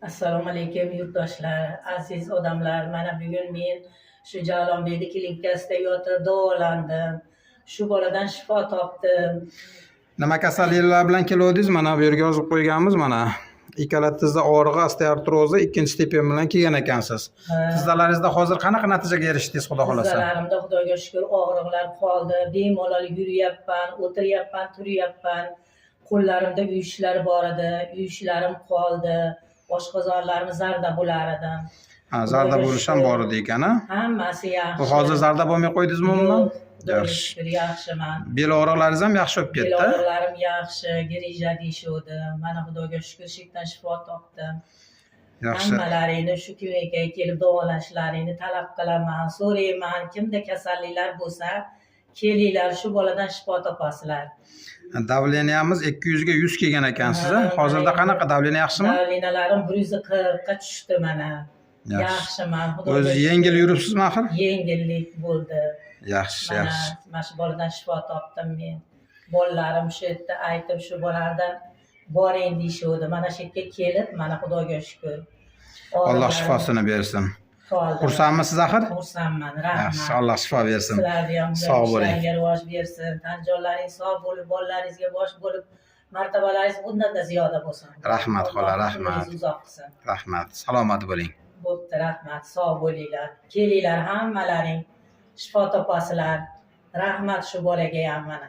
Assalomu alaykum, yurtdoshlar, aziz odamlar. Mana bugun men shu Javlonbekni klinikasida yotib davolandim. Shu boladan shifo topdim. Nima kasalliklar bilan keluvdingiz? Mana bu yerga yozib qo'yganmiz mana. Ikkala tizza og'rig'i, osteoartrozi ikkinchi степень bilan kelgan ekansiz. Ha. Tizzalaringizda hozir qanaqa natijaga erishdingiz, Xudo xolasa? Tizzalarimda, Xudoga shukur, og'riqlar qoldi. Bemalol yuryapman, o'tiryapman, turyapman. Qo'llarimda uyushlar bor edi, uyushlarim qoldi. Oshqozonlarim zarda bo'lar edi. Ha, zarda Xudoga bo'lish ham shukur. bor edi ekan, a? Hammasi yaxshi. Bu hozir zarda bo'lmay qo'ydingizmi umuman? Yo'q, Xudoga Yaxshi. shukur, yaxshiman. Bel og'riqlaringiz ham yaxshi bo'lib Bel ketdi. og'riqlarim yaxshi, грыжа deyishuvdi. Mana, Xudoga shukur, shu yerdan shifo topdim. Yaxshi. Hammalaringni shu klinikaga kelib davolashlaringni talab qilaman, so'rayman. Kimda kasalliklar bo'lsa, kelinglar, shu boladan shifo topasizlar. Давления miz 200 ga 100 kelgan ekansiz, a? Ha, Hozirda mana. Qanaqa давление, yaxshimi? Давления larim 140 ga tushdi mana. Yaxshi. Yaxshiman, Xudoga O'zi shukur. Yengil yuribsizmi axir? Yengillik bo'ldi. Yaxshi, Mana yaxshi. mana shu boladan shifo topdim men. Bolalarim shu yerda aytib, shu bolalardan boring deyishuvdi. Mana shu yerga kelib, mana, Xudoga shukur. Alloh Og'riqlarim shifosini bersin. qoldi. Xursandmisiz axir? Xursandman, Yaxshi, rahmat. Alloh shifo bersin. Sizlarni ham Sog' bo'ling. ishlaringga rivoj bersin. Tan jonlaring sog' bo'lib, bolalaringizga bosh bo'lib, martabalaringiz bundan-da ziyoda bo'lsin. Rahmat, xola, Alloh rahmat. umringizni uzoq qilsin. Rahmat. Salomat bo'ling. Bo'pti, rahmat. Sog' bo'linglar. Kelinglar hammalaring. Shifo topasizlar. Rahmat shu bolaga ham mana.